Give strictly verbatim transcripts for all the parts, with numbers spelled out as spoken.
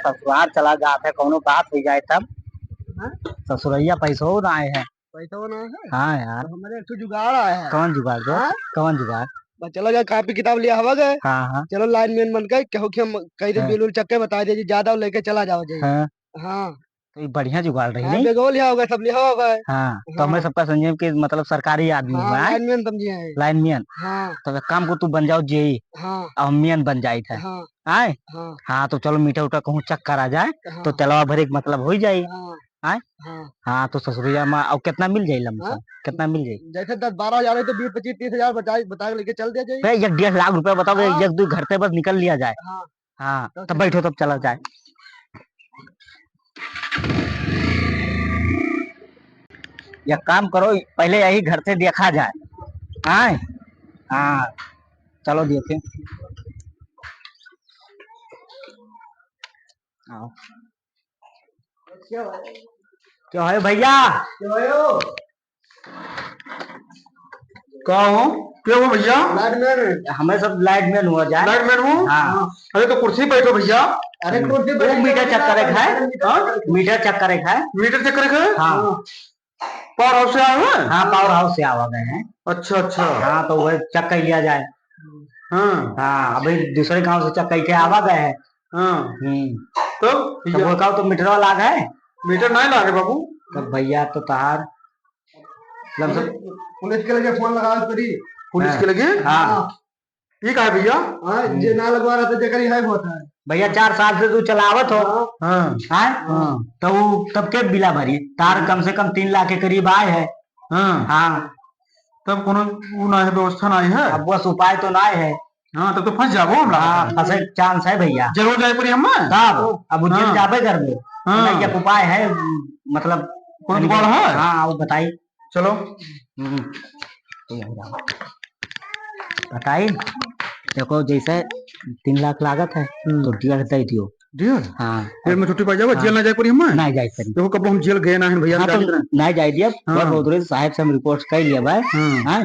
ससुराल चला जात है, कौनो बात हो जाए तब। हाँ? ससुरैया पैसो ना आए है। पैसो ना है? हाँ यार। तो हमारे एक ठो जुगाड़ आए है। कौन जुगाड़ बे? हाँ? कौन जुगाड़? बस चलो जाओ, कापी किताब लिया हवा गए। हाँ, हाँ। चलो लाइन मैन बन के, केहू के हम कह दे, हाँ। बिल उल चक्के बता दे जी, ज्यादा लेके चला जाओ जी। हाँ। हाँ। तो ये बढ़िया जुगाड़ रही हाँ, नहीं? बेगो लिया होगा, सब लिया होगा। हाँ, तो हाँ। हमें सबका समझे कि मतलब सरकारी आदमी हाँ, हुआ है। लाइन मैन समझे हैं। लाइन मैन। हाँ। तो एक काम को तू बन जाओ जेई। हाँ। और मैन बन जाई था। हाँ। आए? हाँ। हाँ, तो चलो मीटर उटर कहूँ चेक करा जाए, हाँ। तो तेलवा भरे के मतलब हो ही जाई। हाँ। आए? हाँ। हाँ, तो ससुरिया में अब कितना मिल जाई लमसम? हाँ? कितना मिल जाई? जैसे दस बारह हजार है तो बीस पच्चीस तीस हजार बचा, बता के लेके चल दिया जाए। बे, एक डेढ़ लाख रुपया बताओ, हाँ। एक दो घर से बस निकल लिया जाए। हाँ। हाँ, तो तब बैठो, तब चला जाए। एक काम करो, पहले यही घर से देखा जाए। हाँ, हाँ, चलो देखे। आओ। क्या है भैया? क्या है? का हो? के हो भैया? लाइटमैन। हमें सब लाइटमैन हुआ जाए। लाइटमैन हो? हाँ। अरे तो कुर्सी बैठो भैया। अरे कुर्सी वो बैठो, मीटर चेक करे है। हाँ? मीटर चेक करे है। मीटर चेक करे है? हाँ। पावर हाउस से आए हैं? हाँ, पावर हाउस से आवा गए हैं। अच्छा, अच्छा। हाँ, तो वह चेक कर लिया जाए। हाँ। हाँ, अभी दूसरे गांव से चेक करके आवा गए हैं। हाँ। हम्म। तब तो भैया वो कहो तो मीटर वाला आ गए? मीटर नहीं लागे बाबू। तब भैया तो तहार लमसम पुलिस के लगे फोन लगावे पड़ी। पुलिस हाँ। के लगे? हाँ। हाँ। ये का है भैया? हाँ, हम्म। जे ना लगवा रहा था, जेकर ही है होता है। भैया, चार साल से तू चलावत हो। हाँ। हाँ। हाँ? हाँ। तो वो तब के बिला भरी? तार हम्म। कम से कम तीन लाख के करीब आए है। हाँ। हाँ। तब कोनो उ ना है, व्यवस्था ना है। अब बस उपाय तो ना है। हाँ, तब तो फंस जाबो हम हाँ, लागत है। फंसे के चांस है भैया। जरूर जाए पड़ी हमें। तब अब उ जेल हाँ। जाबे करबो। हाँ। ना, एक उपाय है, मतलब, कोनो यानी दुकान कि है? हाँ, वो बताई। चलो। हम्म। बताई, देखो, जैसे तीन लाख लागत है, हम्म। तो डेढ़ दे दियो। डेढ़? हाँ। जेल में छुट्टी पाई जाबो, हाँ। जेल ना जाए पड़ी हमें? ना जाए पड़ी। देखो, कब हम जेल गए ना हैं भैया, हाँ, तो जाने ना। ना जाए दिया, हाँ। पर बहुत साहब से हम रिपोर्ट कर लिया भाई। हाँ। हाँ,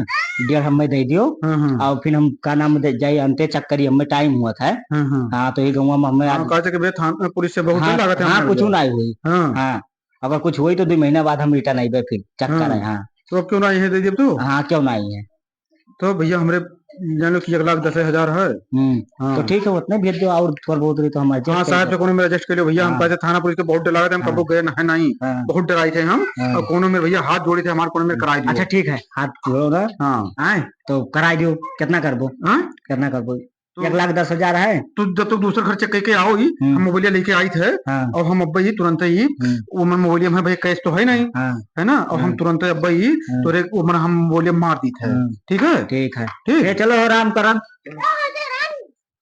डेढ़ हमें दे दियो। हाँ, हाँ। और फिर हम का नाम दे, जाए अंते चक्करी हमें टाइम हुआ था। हाँ, हाँ। हाँ, तो ये गाँव में हमें हाँ, आज कहा था कि भैया थाना पुलिस से बहुत हाँ, डर लागत है हाँ, हमारे कुछ लिए। ना हुई। हाँ। हाँ। अगर कुछ होई तो दुइ महीना बाद हम रिटर्न आइबे फिर, चक्कर हाँ। है, हाँ। तो अब क्यों ना आई है दे दिया तू? हाँ, क्यों ना आई है? तो भैया हमरे जानो कि एक लाख दस हजार है। हम्म, हाँ। तो ठीक है, उतने भेज दो और थोड़ा बहुत रही तो हम adjust हाँ, कर साहब दे। से कोनो मेरा adjust कर लियो भैया, हम हाँ। कहते थाना पुलिस के बहुत डर लागत है, हम हाँ। कबो गए ना है नहीं, हाँ। बहुत डराई थे हम, हाँ। और कोनो मेरे भैया हाथ जोड़ी थे हमारे, कोनो मेरे कराई दियो। अच्छा ठीक है, हाथ जोड़ो ना। हाँ। आए, तो कराई दियो, कितना करबो? हाँ? कितना करबो? तो एक लाख दस हजार है। तो जब तक दूसर घर चेक करके आओ ही, हम्म। हम मोबाइल लेके आई थे, हाँ। और हम अब्बा ही तुरंत ही, हम्म। वो मन मोबाइल में भाई कैश तो है नहीं, हाँ। है ना? और हम हाँ। तुरंत अब्बा ही, हम्म। तोरे वो मन हम मोबाइल मार दी थे। हम्म। ठीक है? ठीक है। ठीक। ये चलो आराम करब।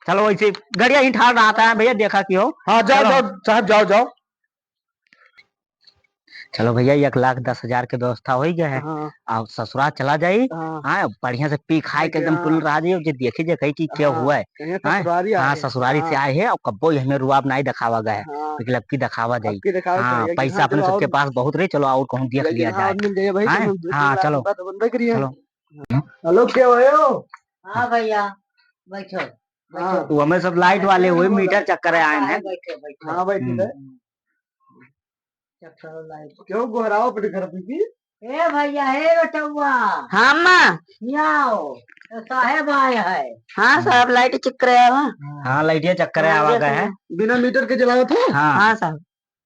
चलो वैसे गड़िया ही ठाड़ रहा था भैया, देखा कि हो। हाँ, जाओ, चलो। जाओ, साहब, जाओ, जाओ। चलो भैया, एक लाख दस हजार के व्यवस्था होइ गए है। हाँ। अब ससुराल चला जाई। हाँ। हाँ, बढ़िया से पी खाए के एकदम हाँ। टुल रहा जाई, जे देखे जे कही कि क्या हाँ, हुआ है। कहीं हाँ? ससुरारी हाँ, आए। ससुरारी से हाँ। आए है, और कब्बो ही हमें रुआब नाई दिखावा गए है। हाँ। लेकिन अब की दिखावा जाई। अब की दिखावा हाँ, चाहिए कि पैसा हाँ, अपने चलो सबके और पास बहुत रही, चलो और कहूँ देख लेकिन लिया हाँ, जाए। मिल जाइए भाई, हाँ? तुम दो तीन हाँ, लाख चलो। रुपया तो बनबे करिए। चलो। हेलो, क्या हो? हाँ भैया, बैठो, हाँ। बैठो। वो हमें सब लाइट वाले हुए, मीटर चेक करे आए हैं। बैठो, बैठो। हाँ, बैठो, हम्म। बैठो। चेक करो लाइट। क्यों गोहराओ अपने घर पे की? ए भैया, हे बेटौआ। हाँ, अम्मा। यहाँ आओ। तो साहेब आए हैं। हाँ, साहब, लाइट चेक करे आवा। हाँ, लाइटिया चेक करे हाँ, आवा देख गए हैं। लो। बिना मीटर के जलावत हो? हाँ। हाँ, साहब।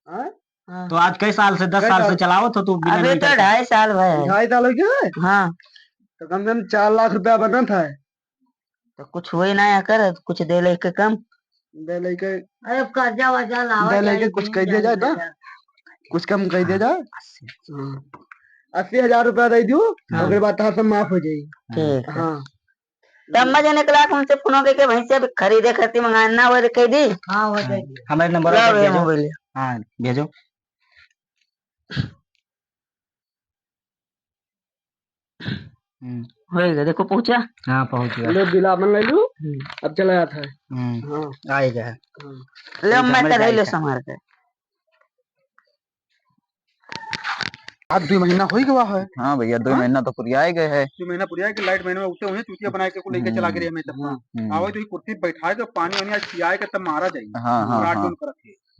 हाँ? हाँ। तो आज कई साल से, दस कई साल से साल? चलावत हो तू बिना अभी मीटर तो के? ढाई साल भय है। ढाई साल हो गया है? हाँ। तो कम से कम चार लाख रुपया बनत है। तो कुछ होई ना एकर, कुछ दे लेके कम। दे लेके अरे कर्जा वर्जा लावा दे लेके जाए, कुछ कह दिया जाए तो? कुछ कम कह दिया जाए? हाँ। अस्सी हजार रुपया दे दियो, हाँ। ओकरे बाद तहार सब माफ हो जाई। ठीक है। हाँ। तो अम्मा जी ने कहा हमसे फोन करके भैंसिया भी खरीदे खातिर मंगाना हो तो कह दी। हाँ, हो जाएगी। हमारे नंबर लाओ पे ये भेजो। मोबाइल। हाँ, भेजो। हम्म। होएगा, देखो पहुंचा। हाँ, पहुंच गया। लो, बिल आपन ले लू। हम्म। अब चला जाता है। हम्म। हाँ। आएगा। हाँ। ले, ठीक है, मैं हमारे तो ले जाए लो था। संभाल के। आज दुइ महीना होइ गवा है। हाँ भैया, दुइ हाँ? महीना तो पुरियाए गए है। दुइ महीना पुरियाए के लाइट महीने में उठे हुए हैं, चुतिया बनाए के को लेके चला हम्म। गए हमें तब। हम्म। आवे तो ये कुर्सी बैठाए के पानी वानी आज खियाए के तब मारा जाई। हाँ, हाँ, रात हाँ। दिन करत है।